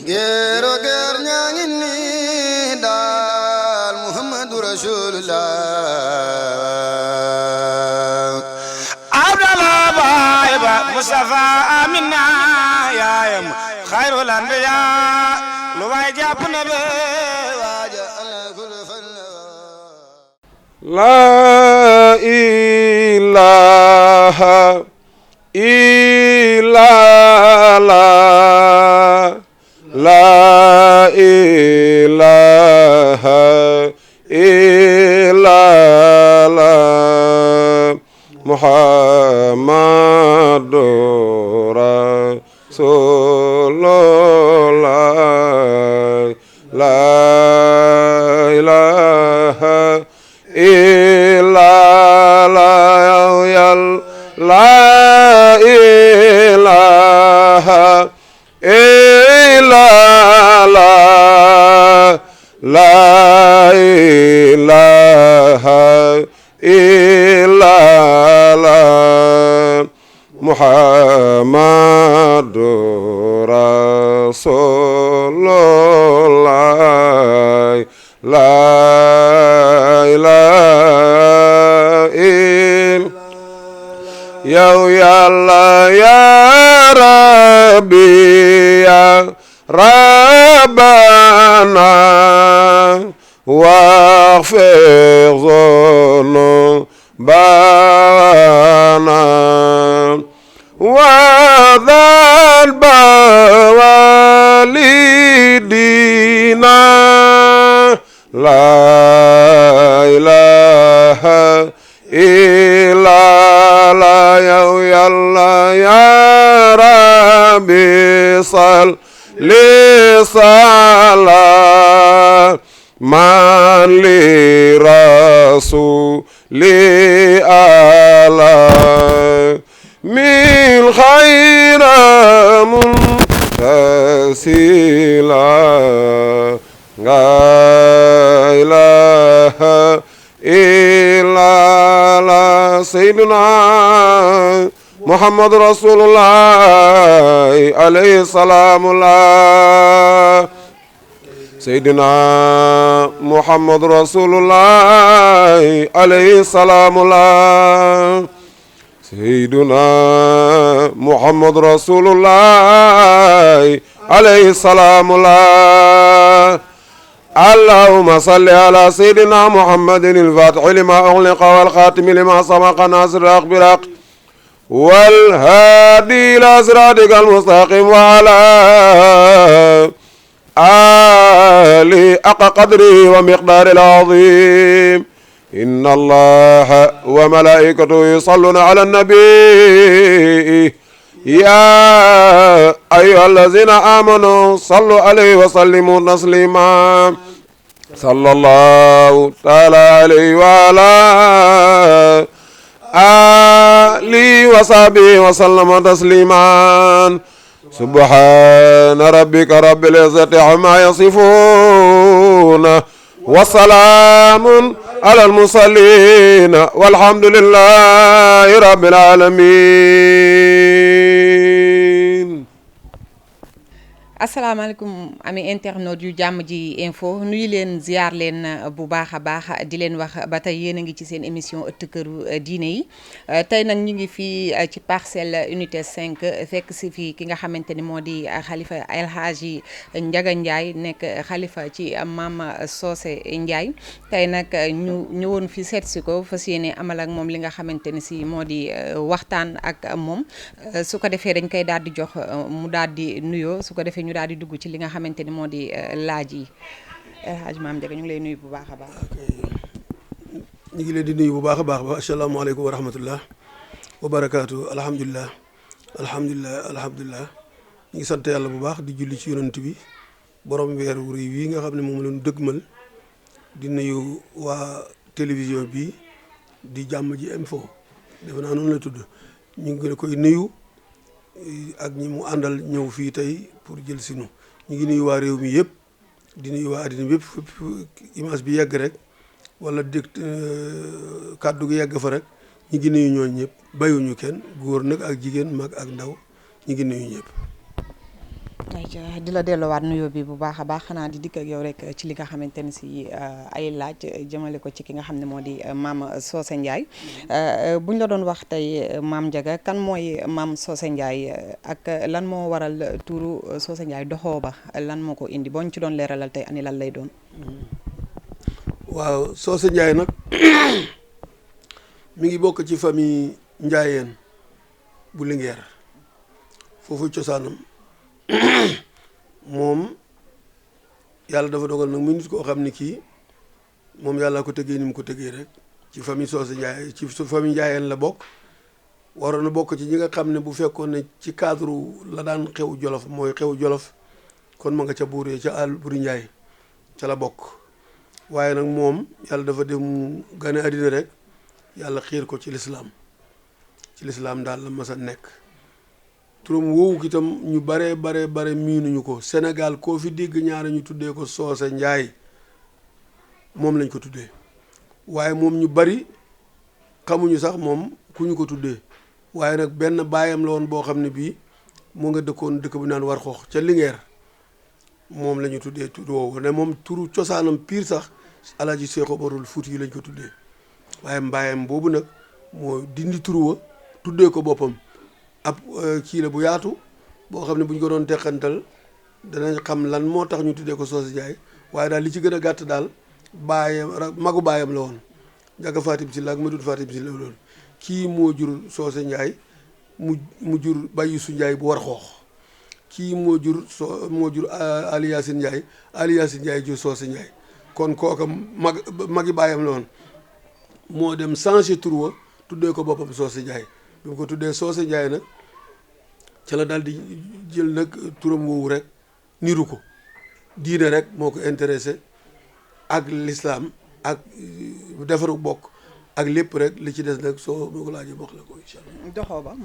géero géer ñaa ngi nii daal Muhammadu Rasulullah Abdallah baay ba Mustafa Amina yaayam xayrul anbiya lu waay jàpp na be waaja ala kul fan la ilaha illallah la ilaha illallah Muhammadur Rasulullah la ilaha illallah la ilaha illallah la ilaha illallah Muhammadur Rasulullah la ilaha illallah yow Yàlla ya Rabbi ya Rabbana waghfir dhunubana wa dhanba walidina la ilaha illallah yow Yàlla ya Rabbi salli salaman li rasuli ala min khayra muntasila la ilaha illallah sayyidina Muhammad Rasulullah alayhi salamullah sayyidina Muhammad Rasulullah alayhi salamullah sayyidina Muhammad Rasulullah alayhi salamullah اللهم صل على سيدنا محمد الفاتح لما أغلق والخاتم لما سبق ناصر الحق بالحق والهادي إلى صراطك المستقيم وعلى آله حق قدره ومقداره العظيم إن الله وملائكته يصلون على النبي يا أيها الذين آمنوا صلوا عليه وسلموا تسليما صلى الله تعالى عليه وعلى آله وصحبه وسلم تسليما سبحان ربك رب العزة عما يصفون وسلام على المرسلين والحمد لله رب العالمين. asalaamaaleykum ami internaute yu jàmm ji info nuyu leen ziar leen bu baax a baax di leen wax ba tey yéen a ngi ci seen émission ëtt këru diine yi tey nag ñu ngi fii ci parcelle unité 5 fekk si fii ki nga xamante ni moo di xalifa El Hadji Ndiaga Ndiaye nekk xalifa ci Mame Socé Ndiaye tey nag ñu ñëwoon fi seet si ko fas yéene amal ak moom li nga xamante ni si moo di waxtaan ak moom su ko defee dañ koy daal di jox mu daal di nuyoo su ko defee ñu daal di dugg ci li nga xamante ni moo di laaj yi El Hadj Mame Ndiaga ñu ngi lay nuyu bu baax a baax. ñu ngi leen di nuyu bu baax a baax ba asalaamaaleykum wa rahmatullah wa barakaatu alhamdulilah ñu ngi sant yàlla bu baax di julli ci yonent bi borom weer wu rëy wii nga xam ne moom la ñu dëgmal di nuyu waa télévision bi di jàmm ji info defe naa noonu la tudd ñu ngi koy nuyu ak ñi mu àndal ñëw fii tey pour jël sinu ñu ngi nuyu waa réew mi yëpp di nuyu waa àddina bi yëpp image bi yegg rek wala dégg kàddu gi yegg fa rek ñu ngi nuyu ñooñu ñëpp bayuñu kenn góor nag ak jigéen mag ak ndaw ñu ngi nuyu ñëpp. ayca di la delloowaat nuyoo bi bu baax a baax xanaa di dikk ak yow rek ci li nga xamante ne si ay laaj jëmale ko ci ki nga xam ne moo di maam Socé Ndiaye buñ la doon wax tey maam Ndiaga kan mooy maam Socé Ndiaye ak lan moo waral tuuru Socé Ndiaye doxoo ba lan moo ko indi boo ñu ci doon leeralal tey ani lan lay doon. waaw Socé Ndiaye nag mi ngi bokk ci famille Ndiayeen bu Linguère foofu cosaanam. moom yàlla dafa dogal nag mu nit koo xam ne kii moom yàlla ko tëggee ni mu ko tëggee rek ci famille Socé Ndiaye ci famille Ndiayeen la bokk waroon na bokk ci ñi nga xam ne bu fekkoon ne ci cadre la daan xew Jolof mooy xew Jolof kon ma nga ca buuree ca Alburi Ndiaye ca la bokk waaye nag moom yàlla dafa def mu gane àddina rek yàlla xiir ko ci lislaam daal la mas a nekk turam woowu itam ñu bare miinuñu ko Sénégal koo fi dégg ñaara ñu tuddee ko Socé Ndiaye moom lañ ko tuddee waaye moom ñu bari xamuñu sax moom ku ñu ko tuddee waaye nag benn baayam la woon boo xam ne bii mu nga dëkkoon dëkk bu naan war xoox ca Linguère moom la ñu tuddee tur woowu ne moom turu cosaanam piir sax Alaaji Seex Umarul Fuuti yi lañ ko tuddee waaye mbaayam boobu nag moo dindi turu wa tuddee ko boppam ab kii la bu yaatu boo xam ne bu ñu ko doon teqantal danañ xam lan moo tax ñu tuddee ko Socé Ndiaye waaye daal li ci gën a gàtt daal baayam magu baayam la woon Njaga Fatim Sylla ak Madut Fatim Sylla la woon kii moo jur Socé Ndiaye mu jur Bayisu Ndiaye bu war xoox kii moo jur Ali Yacine Ndiaye Ali Yacine Ndiaye jur Socé Ndiaye kon kooka magi baayam la woon moo dem changé tur wa tuddee ko boppam Socé Ndiaye bi mu ko tuddee Socé Ndiaye nag ca la daal di jël nag turam woowu rek niru ko diine rek moo ko intéressé ak l'islam ak defaru bokk ak lépp rek li ci des nag soo moo ko laajee wax la ko incha allah. doxoo ba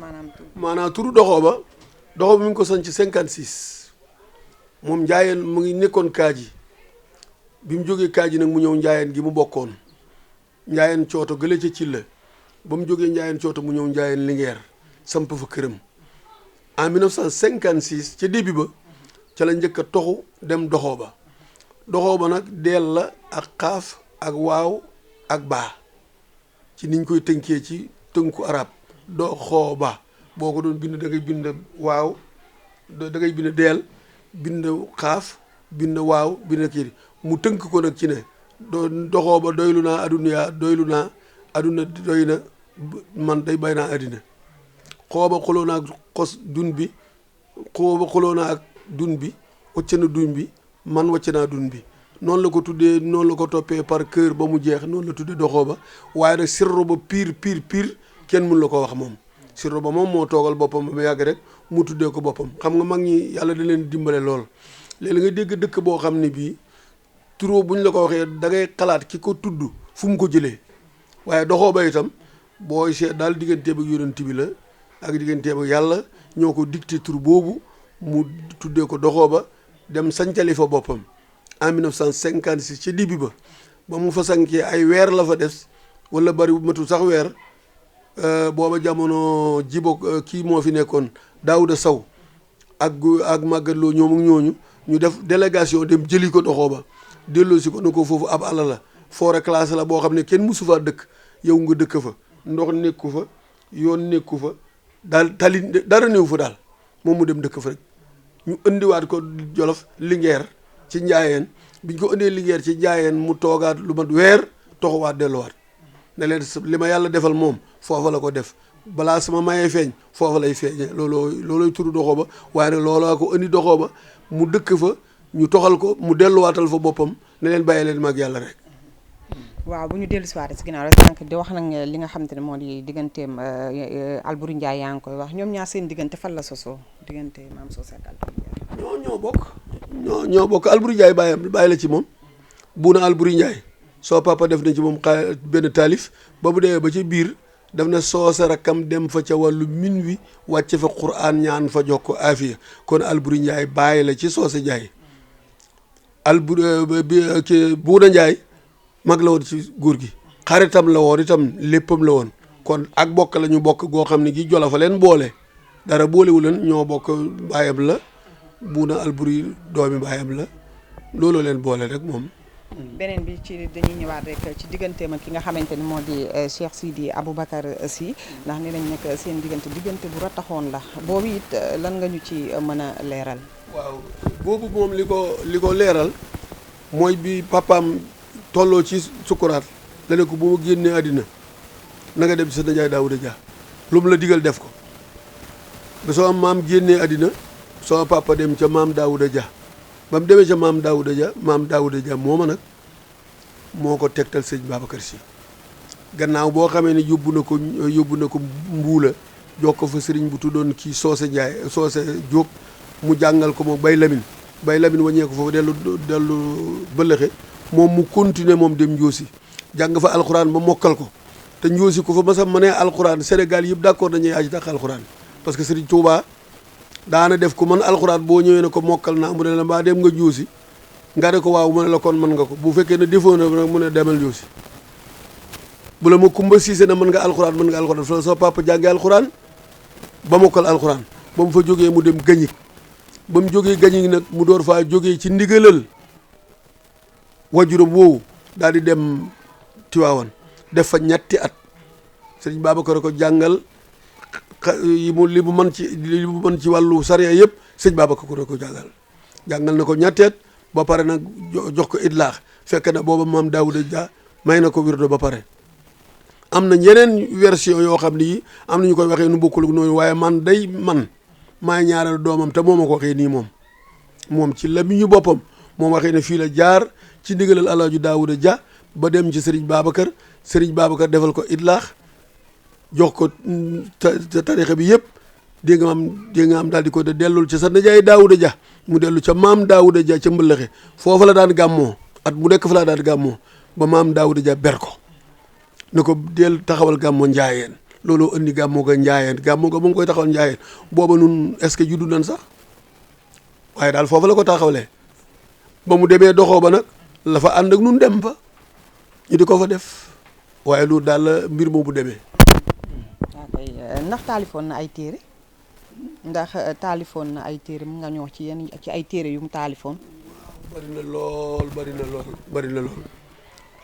maanaam turu doxoo ba mi ngi ko sanc 56 moom Njaayeen mu ngi nekkoon Kaaji bi mu jógee Kaaji nag mu ñëw Njaayeen gi mu bokkoon Njaayeen cooto gële ca ci la ba mu jógee Njaayeen cooto mu ñëw Njaayeen Linguère samp fa këram en 1956 ca début ba ca la njëkk a toxu dem doxoo ba nag deel la ak xaaf ak waaw ak baa ci niñ koy tënkee ci tënku arab doxoo ba boo ko doon bind da ngay bind waaw da ngay bind deel bind xaaf bind waaw bind kii mu tënk ko nag ci ne doxoo ba doylu naa aduna doy na man day bay naa addina xooba xuloo naa ak xos dun bi xooba xuloo naa ak dun bi wacc na dun bi man wacc naa dun bi noonu la ko tuddee noonu la ko toppee par cœur ba mu jeex noonu la tuddee doxoo ba waaye nag sirro ba pire kenn mun la ko wax moom sirro ba moom moo toogal boppam ba mu yàgg rek mu tuddee ko boppam xam nga mag ñi yàlla da leen dimbale lool léegi nga dégg dëkk boo xam ne bii turo buñ la ko waxee da ngay xalaat ki ko tudd fu mu ko jëlee waaye doxoo ba itam booy seet daal digganteem ak yonent bi la ak digganteem ak yàlla ñoo ko dicté tur boobu mu tuddee ko doxoo ba dem sancali fa boppam en 1956 ci début ba mu fa sankee ay weer la fa des wala bari bu matul sax weer booba jamono jibo kii moo fi nekkoon Daouda Sow ak Maguette Lo ñoom ak ñooñu ñu def délégation dem jëli ko doxoo ba delloo si ko ne ko foofu ab àll la forêt classée la boo xam ne kenn musu faa dëkk yow nga dëkk fa ndox nekku fa yoon nekku fa daal tali dara néew fa daal moom mu dem dëkk fa rek ñu indiwaat ko Jolof Linguère ci Njaayeen biñ ko indee Linguère ci Njaayeen mu toogaat lu mat weer toxuwaat delluwaat ne leen li ma yàlla defal moom foofa la ko def balaa sama mayee feeñ foofa lay feeñee loolooy turu doxoo ba waaye nag looloo ko indi doxoo ba mu dëkk fa ñu toxal ko mu delluwaatal fa boppam ne leen bàyyi leen mag yàlla rek. waaw bu ñu dellu si waat si ginnaaw rek sànq di wax nag li nga xam te ne moo di digganteem Alboury Ndiaye yaa ngi koy wax ñoom ñaar seen diggante fan la sosoo diggante maam Socé ak Alboury Ndiaye. ñoo bokk Alboury Ndiaye bàyyi la ci moom Buuna Alboury Ndiaye soo papa def na ci moom benn taalif ba bu demee ba ci biir daf na Socé rakkam dem fa ca wàllu min wi wàcce fa Qur'an ñaan fa jox ko afiya kon Alboury Ndiaye bàyyi la ci Socé Ndiaye Buuna Ndiaye mag la woon ci góor gi xaritam la woon itam léppam la woon kon ak bokk la ñu bokk goo xam ne gi Jolof a leen boole dara boolewu leen ñoo bokk baayam la Buuna Alburi doomi baayam la looloo leen boole rek moom. beneen bi ci dañuy ñëwaat rek ci digganteem ak ki nga xamante ni moo di Cheikh Sidi Aboubacar Sy ndax nee nañ nag seen diggante bu rattaxoon la boobu it lan nga ñu ci mën a leeral. waaw boobu moom li ko leeral mooy bi papaam tolloo ci sukuraat la ne ko bu ma génnee àddina na nga dem ci sa nijaay Daouda Dia lu mu la digal def ko ba soo maam génnee àddina soo papa dem ca maam Daouda Dia ba mu demee ca maam Daouda Dia mooma nag moo ko tegtal sëñ Babacar Sy gannaaw boo xamee ne yóbbu na ko mbuula jox ko fa sëriñ bu tuddoon kii Soose Jóob mu jàngal ko moom Bay Lamin waññee ko foofu dellu bëllëxe moom mu continuer moom dem Njoosi jàng fa alxuraan ba mokkal ko te Njoosi ko fa masa mënee alxuraan Sénégal yëpp d'accord dañuy aji dàq alxuraan parce que sëriñ Touba daana def ko man alxuraan boo ñëwee ne ko mokkal naa mu ne la mbaa dem nga Njoosi nga ne ko waaw mu ne la kon mën nga ko bu fekkee ne defoon na rek mu ne demal Njoosi bu la ma kumba siise na mën nga alxuraan fa la soo papa jàngee alxuraan ba mokkal alxuraan ba mu fa jógee mu dem gañik ba mu jógee gañik nag mu door faa jógee ci ndigalal wajuram woowu daal di dem Tiwaawan def fa ñetti at sëriñ Babacar ko jàngal li mu mën ci wàllu sariya yëpp sëñ Babacar ko jàngal na ko ñetti at ba pare nag jox ko idlaax fekk na booba maam Daouda Dia may na ko wirdo ba pare am na yeneen version yoo xam ni am na ñu koy waxee nu bokkul ak noonu waaye man maay ñaareel doomam te moom a ko waxee nii moom ci la mi ñu boppam moom waxee ne fii la jaar ci ndigalal Alaaji Daouda Dia ba dem ci Serigne Babacar defal ko idlaax jox ko tarixa bi yëpp dégg nga am daal di ko dellul ci sa nijaay Daouda Dia mu dellu ca maam Daouda Dia ca mbëllëxe foofa la daan gàmmoo at bu nekk fa la daan gàmmoo ba maam Daouda Dia ber ko ne ko del taxawal gàmmoo njaayeen looloo indi gàmmoo ga njaayeen gàmmoo ga moom koy taxawal njaayeen booba nun est-ce que juddu nan sax waaye daal foofa la ko taxawalee ba mu demee doxoo ba nag la fa ànd ak nun dem fa ñu di ko fa def waaye loolu daal la mbir moomu demee. ndax taalifoon na ay téere mu nga ñëw ci yenn ci ay téere yu mu taalifoon. bari na lool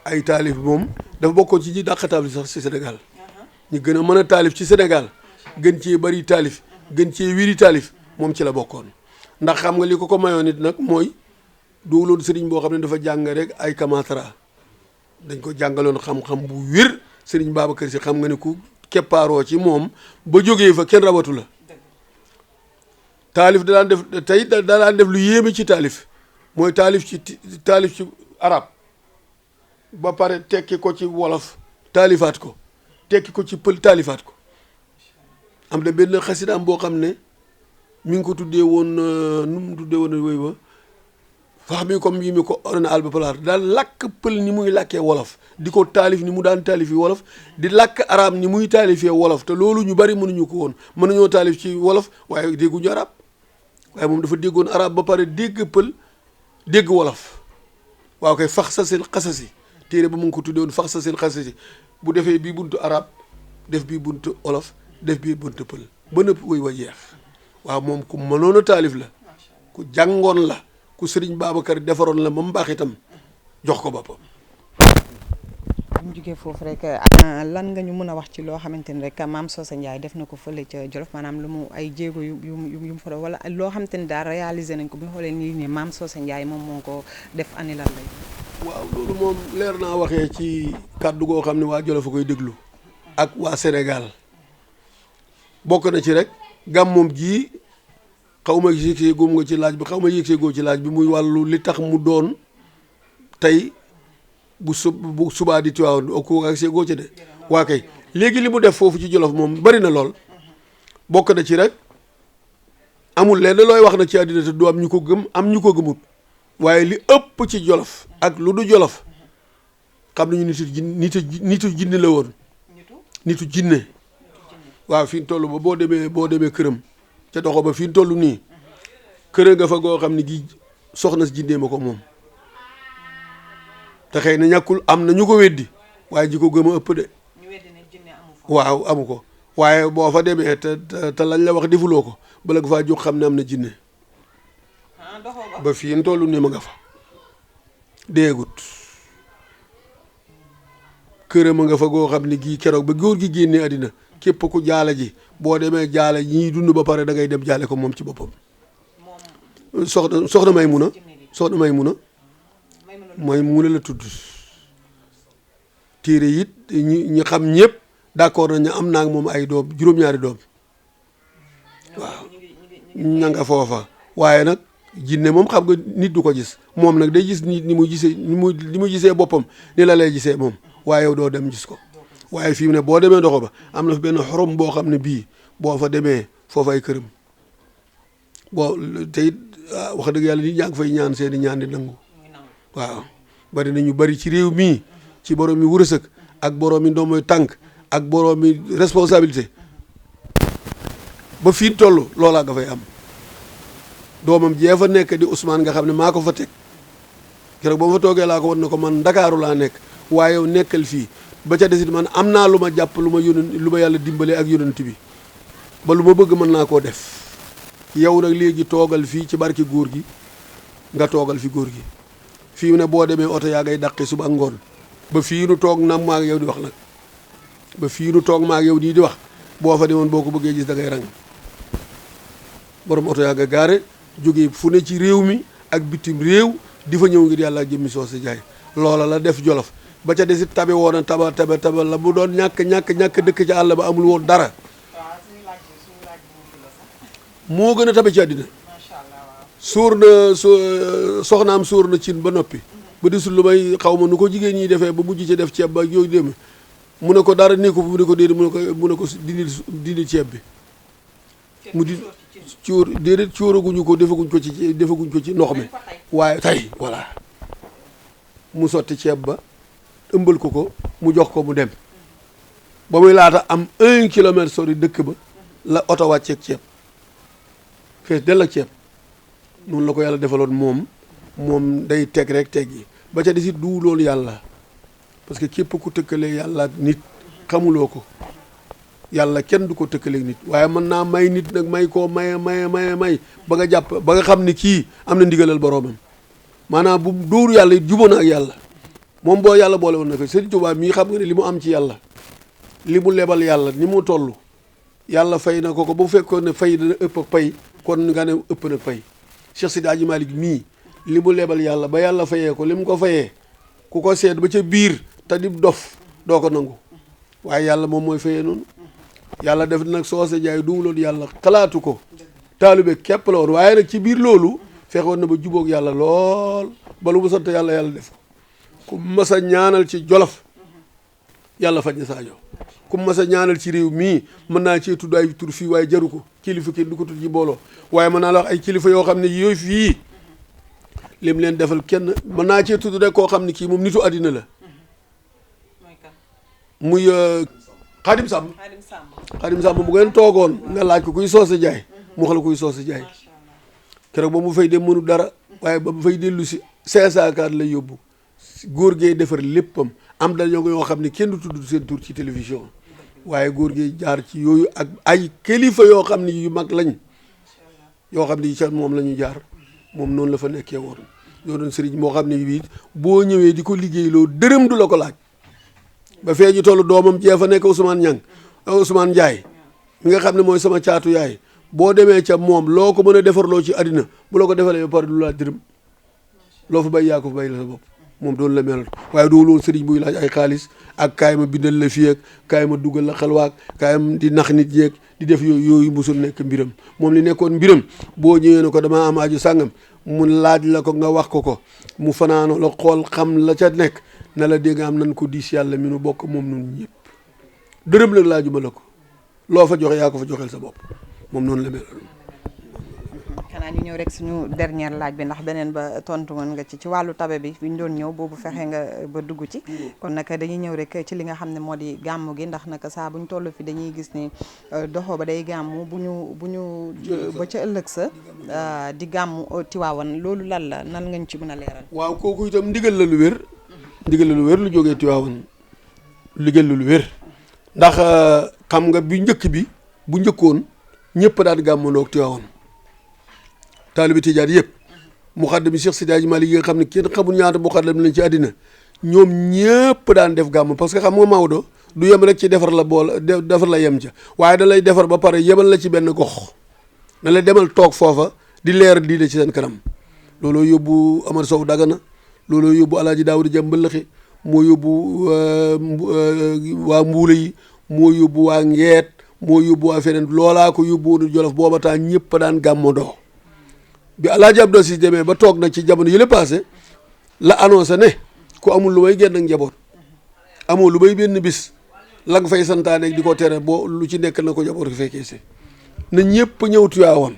ay taalif moom dafa bokkoon ci ñi dàq taalif sax ci Sénégal ñu gën a mën a taalif ci Sénégal gën cee bari taalif gën cee wiri taalif moom ci la bokkoon ndax xam nga li ko mayoon nit nag mooy dooloon sëriñ boo xam ne dafa jàng rek ay kamatra dañ ko jàngaloon xam-xam bu wér sëriñ Babacar Sy xam nga ne ku keppaaroo ci moom ba jógee fa kenn rabatu la taalif da daan def lu yéeme ci taalif mooy taalif ci arab ba pare tekki ko ci wolof taalifaat ko tekki ko ci pël taalifaat ko am na benn xasidaam boo xam ne mi ngi ko tuddee woon nu mu tuddee woon woy ba fax mi comme yi mi ko orna albapulaar daal làkk pël ni muy làkkee wolof di ko taalif ni mu daan taalifi wolof di làkk arab ni muy taalifee wolof te loolu ñu bari mënuñu ko woon mën nañoo taalif ci wolof waaye dégguñu arab waaye moom dafa déggoon arab ba pare dégg pël dégg wolof waaw koy fax sa seen xasasi téere ba mu ngi ko tuddee woon fax sa seen xasasi bu defee bii buntu arab def bii buntu wolof def bii buntu pël ba nëpp woy wa jeex waaw moom ku mënoon a taalif la ku jàngoon la ku sëriñ Babacar defaroon la moom baax itam jox ko boppam. bu ñu jógee foofu rek lan nga ñu mën a wax ci loo xamante ni rek maam Socé Ndiaye def na ko fële ca Jolof maanaam lu mu ay jéego yu mu fa wala loo xamante ni daal réalisé nañ ko bu ñu xoolee nii ne maam Socé Ndiaye moom moo ko def ani lan lay. waaw loolu moom leer naa waxee ci kàddu goo xam ne waa Jolof a koy déglu ak waa Sénégal bokk na ci rek gàmmoom ji. xaw ma yëgsee góom nga ci laaj bi xaw ma yëgsee goo ci laaj bi muy wàllu li tax mu doon tey bu subaa di Tiwaawan ak see goo ci de waa kay léegi li mu def foofu ci Jolof moom bari na lool bokk na ci rek amul lenn looy wax na ci àddina te du am ñu ko gëm am ñu ko gëmut waaye li ëpp ci Jolof ak lu du Jolof xam nañu nitu jinne la woon nitu jinne waaw fi mu toll ba boo demee këram ca doxo ba fi mu toll nii kër nga fa goo xam ne gi soxna si jindee ma ko moom te xëy na ñàkkul am na ñu ko weddi waaye ji ko gëm a ëpp de waaw amu ko waaye boo fa demee te lañ la wax defuloo ko bala nga faa jóg xam ne am na jinne ba fii ñu toll nii ma nga fa déegut këram a nga fa goo xam ne gii keroog ba góor gi génnee àddina képp ku jaale ji boo demee jaale ñii dund ba pare da ngay dem jaale ko moom ci boppam soxna Maymuna Maymuna la tudd téere it ñi xam ñëpp d'accord nañ ne am naa ak moom ay doom juróom-ñaari doom waaw ña nga foofa waaye nag jinne moom xam nga nit du ko gis moom nag day gis nit ni mu gisee ni mu gisee boppam ni la lay gisee moom waaye yow doo dem gis ko waaye fii mu ne boo demee ndoxo ba am na fi benn xorom boo xam ne bii boo fa demee foofa ay këram boo te it wax dëgg yàlla nit ñaa ngi fay ñaan seeni ñaan di nangu waaw bari na ñu bari ci réew mii ci borom mi wërësëg ak borom mi ndomboy tànk ak borom mi responsabilité ba fii toll loolaa nga fay am doomam jee fa nekk di Ousmane nga xam ne maa ko fa teg keroog ba ma fa toogee laa ko wan ne ko man Ndakaaru laa nekk waaye yow nekkal fii ba ca desit man am naa lu ma jàpp lu ma yàlla dimbale ak yonent bi ba lu ma bëgg mën naa koo def yow nag léegi toogal fii ci barki góor gi nga toogal fi góor gi fii mu ne boo demee oto yaa ngay daqi suba ak ngoon ba fii nu toog nag maa ak yow di wax nag ba fii nu toog maa ak yow nii di wax boo fa demoon boo ko bëggee gis da ngay rang borom oto yaa nga gaare jógee fu ne ci réew mi ak bitim réew di fa ñëw ngir yàlla ak jëmmi Socé Ndiaye loola la def Jolof ba ca desit tabe woon a taba la mu doon ñàkk dëkk ci àll ba amul woon dara moo gën a tabe ci àddina suur na soxnaam suur na cin ba noppi ba desul lu may xaw ma nu ko jigéen ñi defee ba mujj ci def ceeb ba yooyu dem mu ne ko dara nii ko mu ne ko déedéet mu ne ko dindi ceeb bi mu di cuur déedéet cuuraguñu ko defaguñ ko ci ndox mi waaye tey voilà mu sotti ceeb ba ëmbal ko mu jox ko mu dem ba muy laata am 1 kilomètre sori dëkk ba la oto wàcceeg ceeb fees del ak ceeb noonu la ko yàlla defaloon moom day teg rek teg yi ba ca desit du loolu yàlla parce que képp ku tëkkalee yàlla ak nit xamuloo ko yàlla kenn du ko tëkkaleeg nit waaye mën naa may nit nag may koo may ba nga jàpp ba nga xam ni kii am na ndigalal boroomam maanaam bu dóoru yàlla it jubóo na ak yàlla moom boo yàlla boole woon na ko Sëriñ Tuubaa mii xam nga ne li mu am ci yàlla li mu lebal yàlla ni mu toll yàlla fay na ko bu fekkoon ne fay dana ëpp ak pay kon nga ne ëpp na pay Cheikh Sidi Hadji Malick mii li mu lebal yàlla ba yàlla fayee ko li mu ko fayee ku ko seet ba ca biir te di dof doo ko nangu waaye yàlla moom mooy fayee noonu yàlla def nag Socé Ndiaye duwuloon yàlla xalaatu ko taalibe képp la woon waaye nag ci biir loolu fexoon na ba jubóog yàlla lool ba lu mu sant yàlla def ko ku mas a ñaanal ci Jolof yàlla faj na saajo ku mas a ñaanal ci réew mii mën naa cee tudd ay tur fii waaye jaru ko kilifa kenn du ko tudd ci mbooloo waaye mën naa la wax ay kilifa yoo xam ne yooyu fii lim leen defal kenn mën naa cee tudd rek koo xam ne kii moom nitu àddina la muy Xaadim Samb bu ngeen toogoon nga laaj ko kuy Socé Ndiaye mu xala kuy Socé Ndiaye keroog ba mu fay dem mënu dara waaye ba mu fay dellu si 504 lay yóbbu góor gee defar léppam am da ñoo yoo xam ne kenn du tudd seen tur ci télévision waaye góor gi jaar ci yooyu ak ay kilifa yoo xam ne yu mag lañ yoo xam ne ca moom la ñu jaar moom noonu la fa nekkee woon yoo doon sëriñ moo xam ne bii boo ñëwee di ko liggéeyloo dërëm du la ko laaj ba fee ñu toll doomam jee fa nekk Ousmane Ndiaye mi nga xam ne mooy sama caatu yaay boo demee ca moom loo ko mën a defarloo ci àddina bu la ko defalee ba pare du laaj dërëm loo fa bay yaa ko fa bay la sa bopp moom doon la melal waaye doo loolu sëriñ buy laaj ay xaalis ak kaay ma bindal la fii ak kaay ma dugal la xalwaak kaay ma di nax nit yeeg di def yooyu musul nekk mbiram moom li nekkoon mbiram boo ñëwee ne ko damaa am aju sàngam mu laaj la ko nga wax ko mu fanaano la xool xam la ca nekk na la dégg am nan ko diis yàlla mi nu bokk moom nun ñëpp dërëm nag laajuma la ko loo fa joxe yaa ko fa joxeel sa bopp moom noonu la melal. xanaa ñu ñëw rek suñu dernière laaj bi ndax beneen ba tontu woon nga ci wàllu tabe bi ñu doon ñëw boobu fexe nga ba dugg ci kon nag dañuy ñëw rek ci li nga xam ne moo di gàmmu gi ndax nag saa bu ñu toll fi dañuy gis ni doxo ba day gàmmu bu ñu ba ca ëllëg sa di gàmmu Tiwaawan loolu lan la nan nga ñu ci mën a leeral. waaw kooku itam ndigal la lu wér lu jógee Tiwaawan ndigal la lu wér ndax xam nga bu njëkkoon ñëpp daan gàmmandoog Tiwaawan taalibi tijaan yëpp muxaddam yi Cheikh Sidi Hadji Malick yi nga xam ne kenn xamul ñaata muxaddam lañ ci àddina ñoom ñëpp daan def gàmm parce que xam nga Maodo du yem rek ci defar la bool defar la yem ca waaye da lay defar ba pare yemal la ci benn gox na la demal toog foofa di leer diine ci seen kanam looloo yóbbu Amar Sow Dagana looloo yóbbu Alaaji Daawuda Jam Mbëllëxe moo yóbbu waa Mbuula yi moo yóbbu waa Ngeet moo yóbbu waa feneen loolaa ko yóbbu woonu Jolof booba temps ñëpp daan gàmmandoo bi Alaaji Abdou Aziz demee ba toog nag ci jamono yële passé la annoncé ne ku amul lu may génn ak njaboot amoo lu may benn bis la nga fay santaane di ko tere boo lu ci nekk na ko njaboot ko fekkee si na ñëpp ñëw Tiwaawan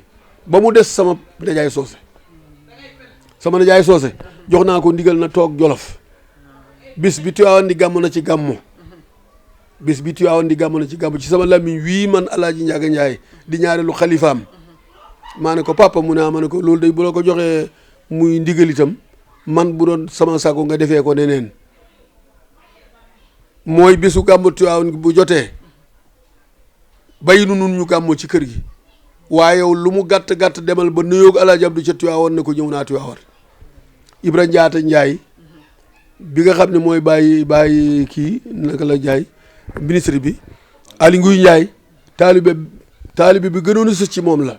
ba mu des sama nijaay soose jox naa ko ndigal na toog Jolof bis bi Tiwaawan di gàmm na ci gàmmo bis bi Tiwaawan di gàmm na ci gàmmo ci sama làmmiñ wii man Alaaji Njaaga Njaay di ñaareelu xalifaam maa ne ko papa mu ne ma ne ko loolu day bu la ko joxee muy ndigal itam man bu doon sama sago nga defee ko neneen mooy bisu gàmmu Tiwaawan bu jotee bay nu nun ñu gàmmoo ci kër gi waaye yow lu mu gàtt-gàtt demal ba nuyoog Alaaji Abdu ca Tiwaawan ne ko ñëw naa Tiwaawan Ibra Njaata Njaay bi nga xam ne mooy bàyyi kii naka la Njaay ministre bi Ali Nguy Njaay taalibe bi gënoon a sës ci moom la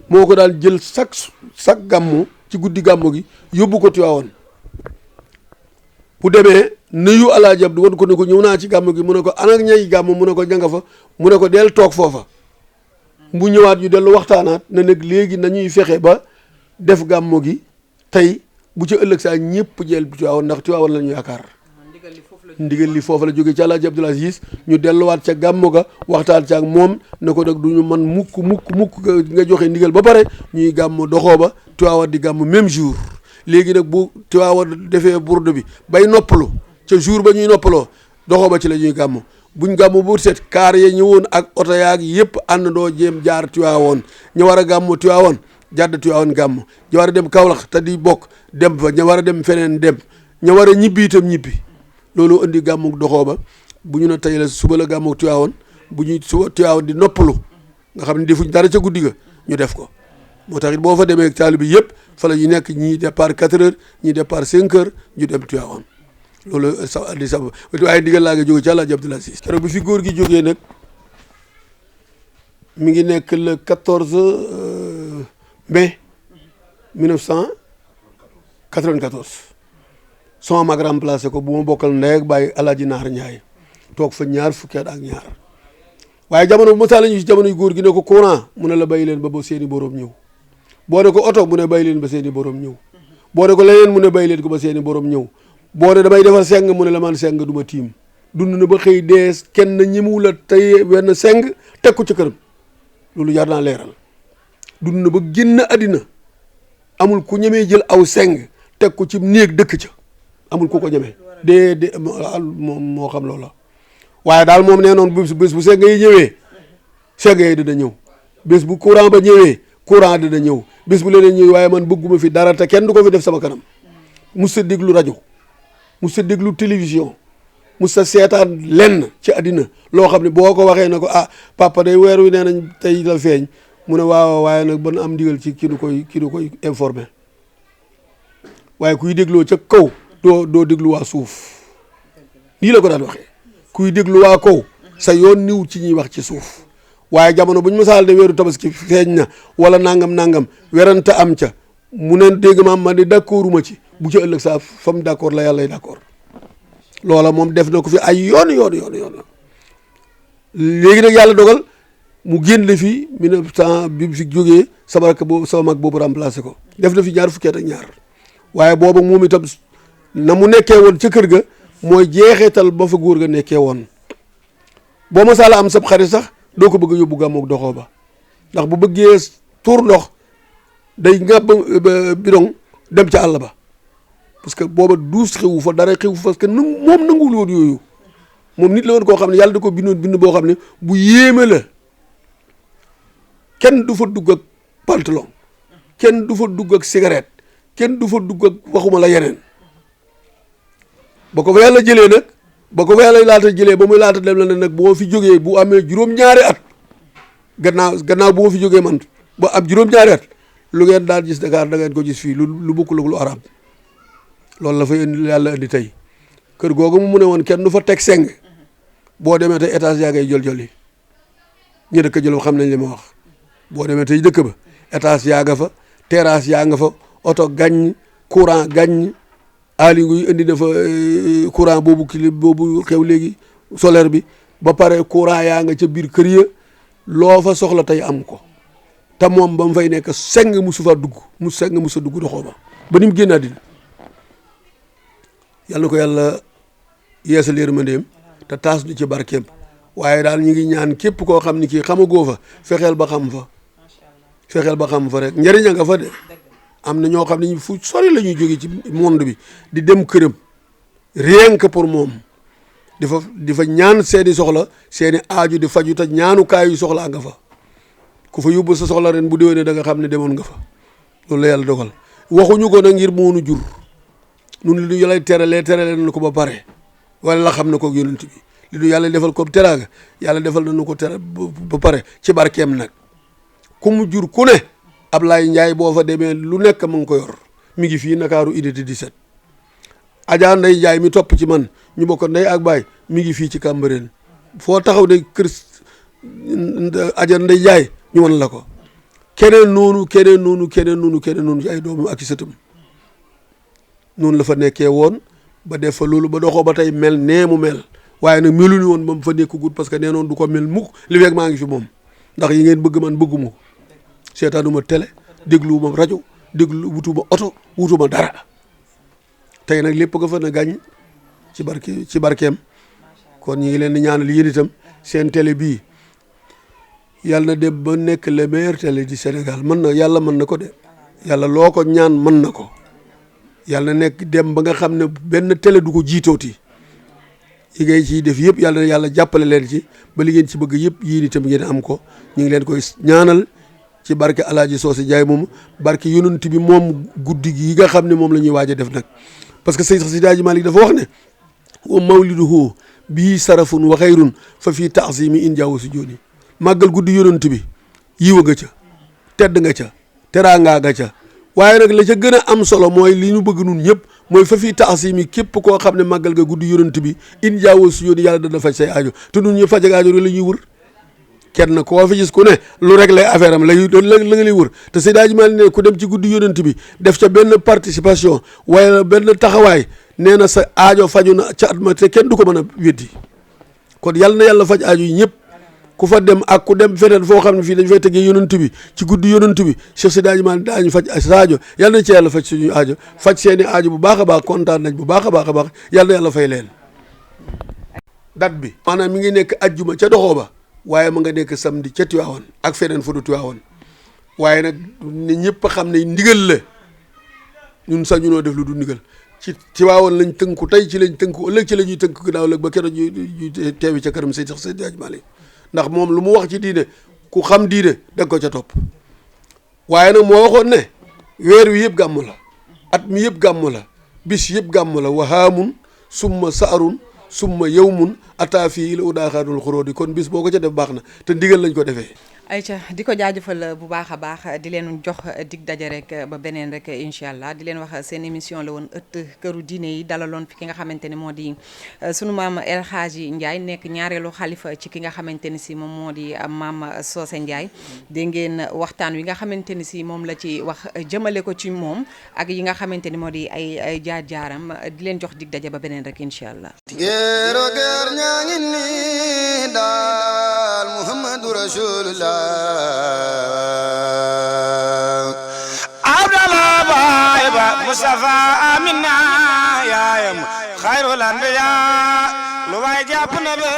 moo ko daan jël chaque gàmmu ci guddi gàmmu gi yóbbu ko Tiwaawan bu demee nuyu Alaaji Abdu wan ko ne ko ñëw naa ci gàmmu gi mu ne ko ana ñay gàmmu mu ne ko janga fa mu ne ko del toog foofa bu ñëwaat ñu dellu waxtaanaat ne nag léegi nañuy fexe ba def gàmmu gi tey bu ci ëllëg saa ñëpp jël Tiwaawan ndax Tiwaawan la ñu yaakaar ndigal li foofu la jógee ci Alaaji Abdou Aziz ñu delluwaat ca gàmmu ga waxtaan ca ak moom ne ko nag du ñu man mukk nga joxe ndigal ba pare ñuy gàmmu doxoo ba Tiwaawan di gàmmu même jour léegi nag bu Tiwaawan defee bourde bi bay noppalu ca jour ba ñuy noppaloo doxoo ba ci la ñuy gàmmu buñ gàmmu bu set kaar ya ñëwoon ak oto yaag yëpp àndandoo jéem jaar Tiwaawan ñu war a gàmmu Tiwaawan jàdd Tiwaawan gàmmu ñu war a dem Kaolack te di bokk dem fa ñu war a dem feneen dem ñu war a ñibbi itam ñibbi loolu indi gàmmug doxoo ba bu ñu ne tey la suba la gàmmug Tiwaawan bu ñuy suba Tiwaawan di noppalu nga xam ne defuñ dara ca guddi ga ñu def ko moo tax it boo fa demee taalibe bi yëpp fa la ñu nekk ñii départ 4 heures ñii départ 5 heures ñu dem Tiwaawan loolu sa andi sa waaye ndigal laa nga jóge ci Alaaji Abdou Aziz keroog bi fi góor gi jógee nag mi ngi nekk le 14 mai 1994 sama mag remplacé ko bu ma bokkal ndey ak bàyyi Alaaji Naar Njaay toog fa ñaar fukki at ak ñaar waaye jamono bu ma saa la ñu ci jamono yu góor gi ne ko courant mu ne la bàyyi leen ba seeni borom ñëw boo ne ko oto mu ne bàyyi leen ba seeni borom ñëw boo ne ko leneen mu ne bàyyi leen ko ba seeni borom ñëw boo ne damay defar seng mu ne la man seng du ma tiim dund na ba xëy dees kenn ñemewu la tey wenn seng teg ko ci këram loolu jar naa leeral dund na ba génn àddina amul ku ñemee jël aw seng teg ko ci néeg dëkk ca amul ku ko ñemee de moom moo xam loola waaye daal moom nee noonu bés bu seng yi ñëwee seng yi dina ñëw bés bu courant ba ñëwee courant dina ñëw bés bu leneen ñëwee waaye man bëgguma fi dara te kenn du ko fi def sama kanam mus sa déglu rajo mus sa déglu télévision mus sa seetaan lenn ci àddina loo xam ne boo ko waxee ne ko ah papa day weer wi nee nañ tey la feeñ mu ne waaw waaye nag ban am ndigal ci ki du koy informé waaye kuy dégloo ca kaw doo déglu waa suuf nii la ko daan waxee kuy déglu waa kaw sa yoon niw ci ñuy wax ci suuf waaye jamono buñ masaal de weeru tabaski feeñ na wala nangam werante am ca mu ne dégg ma man di d'accorduma ci bu ci ëllëg saa fam d'accord la yàlla d'accord loola moom def na ko fi ay yoon léegi nag yàlla dogal mu génn fi 1900 bi fi jógee sama rakk boobu sama mag boobu remplacé ko def na fi ñaar fukki at ak ñaar waaye boobu moom itam na mu nekkee woon ca kër ga mooy jeexeetal ba fa góor ga nekkee woon boo ma saala am sab xarit sax doo ko bëgg a yóbbu gàmmoog doxoo ba ndax bu bëggee tuur ndox day ngàbb bidon dem ca àll ba parce que booba duus xewu fa dara xewu fa parce que moom nanguwul woon yooyu moom nit la woon koo xam ne yàlla da ko bindoon bind boo xam ne bu yéeme la kenn du fa dugg ak pantalon kenn du fa dugg ak cigarette kenn du fa dugg ak waxuma la yeneen ba ko fa yàlla jëlee nag ba ko fa yàlla laata jëlee ba muy laata dem la ne nag boo fi jógee bu amee juróom-ñaari at gannaaw bu ma fi jógee man ba am juróom-ñaari at lu ngeen daan gis Dakar da ngeen ko gis fii lu bokkul ak lu arab loolu la fay indi yàlla indi tey kër googu mu ne woon kenn du fa teg seng boo demee tey étage yaa ngay jël-jël yi ñu dëkk jël xam nañ li ma wax boo demee tey dëkk ba étage yaa nga fa terrasse yaa nga fa oto gañ courant gañ aali nguy indi na fa courant boobu boobu xew léegi solaire bi ba pare courant yaa nga ca biir kër ya loo fa soxla tey am ko te moom ba mu fay nekk seng musu fa dugg musa dugg doxoo ba ni mu génn àddina yàlla na ko yàlla yeesal yërmandeem te taas du ci barkeem waaye daal ñu ngi ñaan képp koo xam ni kii xamagoo fa fexeel ba xam fa rek njëriñ a nga fa de am na ñoo xam ne fu sori la ñuy jóge ci monde bi di dem këram rien que pour moom di fa ñaan seeni soxla seeni aaju di faju te ñaanukaayu soxlaa nga fa ku fa yóbbu sa soxla ren bu déwénee da nga xam ne demoon nga fa loolu la yàlla dogal waxuñu ko nag ngir moonu jur nun li ñu lay teralee nañu ko ba pare wala la xam na ko yonent bi li ñu yàlla defal ko teraanga yàlla defal nañu ko tera ba pare ci barkeem nag ku mu jur ku ne Ablaye Ndiaye boo fa demee lu nekk mu ngi ko yor mi ngi fii Ndakaaru unité 17 Adja Ndeye Ndiaye mi topp ci man ñu bokk ndey ak baay mi ngi fii ci Cambérène foo taxaw de kër Adja Ndeye Ndiaye ñu wan la ko keneen noonu ci ay doomam ak ci sëtam noonu la fa nekkee woon ba def fa loolu ba doxoo ba tey mel nee mu mel waaye nag meluñu woon ba mu fa nekk gudd parce que nee noonu du ko mel mukk li fekk maa ngi fi moom ndax yi ngeen bëgg man bëgguma ko seetaanuma télé dégluwuma rajo wutuma oto wutuma dara tey nag lépp nga fa na gàññ ci barkeem kon ñi ngi leen di ñaanal yéen itam seen télé bii yàlla na dem ba nekk le meilleur télé du Sénégal yàlla mën na ko de yàlla loo ko ñaan mën na ko yàlla nekk dem ba nga xam ne benn télé du ko jiitooti yi ngay ciy def yëpp yàlla jàppale leen ci ba li ngeen ci bëgg yëpp yéen itam ngeen am ko ñu ngi leen koy ñaanal ci barke Alaaji Soose Njaay moom barke yonent bi moom guddi gi nga xam ne moom la ñuy waaj a def nag parce que Seydi Hadji Malick dafa wax ne wa mawliduhu bii sarafun wa xayrun fa fii taasimi in jaawo si jooni màggal guddi yonent bi yiwa nga ca tedd nga ca teraanga nga ca waaye nag la ca gën a am solo mooy li ñu bëgg nun ñëpp mooy fa fii taasimi képp koo xam ne màggal nga guddi yonent bi in jaawo si jooni yàlla dana faj say aajo te nun ñu faj ak aajo la ñuy wër kenn koo fi gis ku ne lu rek lay affaire am la nga lay wër te Seydi Hadji Malick ne ku dem ci guddi yonent bi def ca benn participation wala benn taxawaay nee na sa aajo faju na ca at ma te kenn du ko mën a weddi kon yàlla na yàlla faj aajo yi ñëpp ku fa dem ak ku dem feneen foo xam ne fii dañ fay tegee yonent bi ci guddi yonent bi Cheikh Seydi Hadji Malick daañu faj sa aajo yàlla na ci yàlla faj suñu aajo faj seeni aajo bu baax a baax kontaan nañ bu baax a baax yàlla na yàlla fay leen date bi maanaam mi ngi nekk ajjuma ca doxoo ba waaye ma nga nekk samedi ca Tiwaawan ak feneen fu du Tiwaawan waaye nag ne ñëpp xam ne ndigal la ñun sax ñunoo def lu du ndigal ci Tiwaawan lañ tënku tey ci lañ tënku ëllëg ci la ñuy tënku gannaaw ëllëg ba keroog ñu teewi ca kanam Seydi Hadji Malick ndax moom lu mu wax ci diine ku xam diine da nga ko ca topp waaye nag moo waxoon ne weer wi yëpp gàmm la at mi yëpp gàmm la bis yëpp gàmm la wahaamun summa saarun summa yawmun ataa fii la udaaxaanul xuróodi kon bis boo ko ca def baax na te ndigal lañ ko defee. ayca di ko jaajëfal bu baax a baax di leen jox dig daje rek ba beneen rek incha allah di leen wax seen émission la woon ëtt këru diine yi dalaloon fi ki nga xamante ne moo di sunu maam El Hadji Ndiaye nekk ñaareelu xalifa ci ki nga xamante ni si moom moo di maam Socé Ndiaye dégg ngeen waxtaan wi nga xamante ni si moom la ci wax jëmale ko ci moom ak yi nga xamante ni moo di ay jaar-jaaram di leen jox dig daje ba beneen rek incha allah. géero géer ñaa ngi nii daal Muhammadu Rasulullah Abdallah baay ba Mustafa Amina yaayam xayrul anbiya lu waay jàpp na be